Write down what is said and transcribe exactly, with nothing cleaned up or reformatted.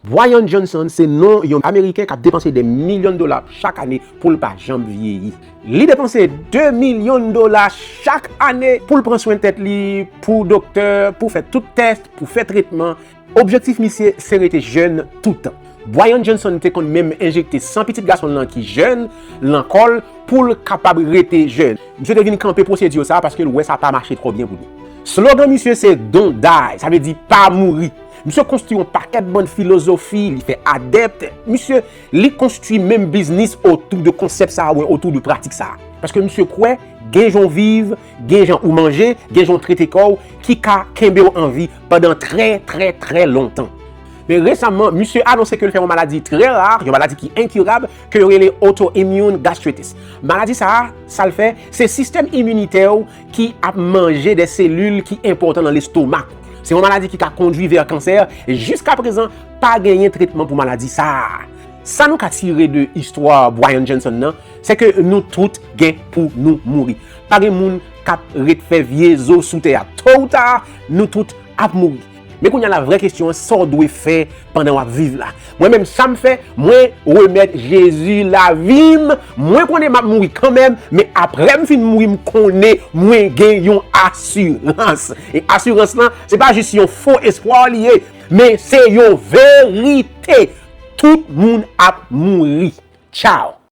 Brian Johnson se non yon Ameriken k ap depanse dè milyon dola chak ane pou l pa janm vyeyi. Li depanse de milyon dola chak ane pou l pran swen tèt li, pou doktè, pou fè tout tès, pou fè tretman. Objektif misye se rete jèn toutan. Brian Johnson te konn menm enjekte san pitit gason l lan ki jèn lan kò l pou l kapab rete jèn. Misye te vin kanpe pwosedi sa a paske l wè sa pa mache twò byen pou li. Slogan misye se Don't die, sa vle di pa mouri. Misye konstwi yon pakèt bann filozofi, li fè adèpt. Misye, li konstwi menm biznis otou de konsèp sa a, otou de pratik sa a. Paske misye kwè, gen jan w viv, gen jan ou manje, gen jan w trete kò w, ki ka kenbe w an vi pandan trè, trè, trè lontan. Men resaman, misye anonse ke l fè yon maladi trè ra, yon maladi ki enkirab, ke yo rele autoimmune gastritis. Maladi sa a, sa l fè, se sistèm iminitè w ki ap manje de selil ki enpòtan nan lestomak ou. Se yon maladi ki ka kondwi vè kansè, e jiskaprezan, pa genyen tretman pou maladi sa a. Sa nou ka tire de istwa Brian Johnson nan, se ke nou tout gen pou nou mouri. Pa gen moun k ap ret fè vye zo sou tè a. To ou ta, nou tout ap mouri. Men kounye a la, vrè kesyon an, sa w dwe fè pandan w ap viv la? Mwen menm, sa m fè, mwen remèt Jezi lavi m. Mwen konnen m ap mouri kanmenm, men apre m fin mouri, m konnen mwen gen yon asirans. E asirans lan, se pa jis yon fo espwa li ye, men se yon verite. Tout moun ap mouri. Tchaw!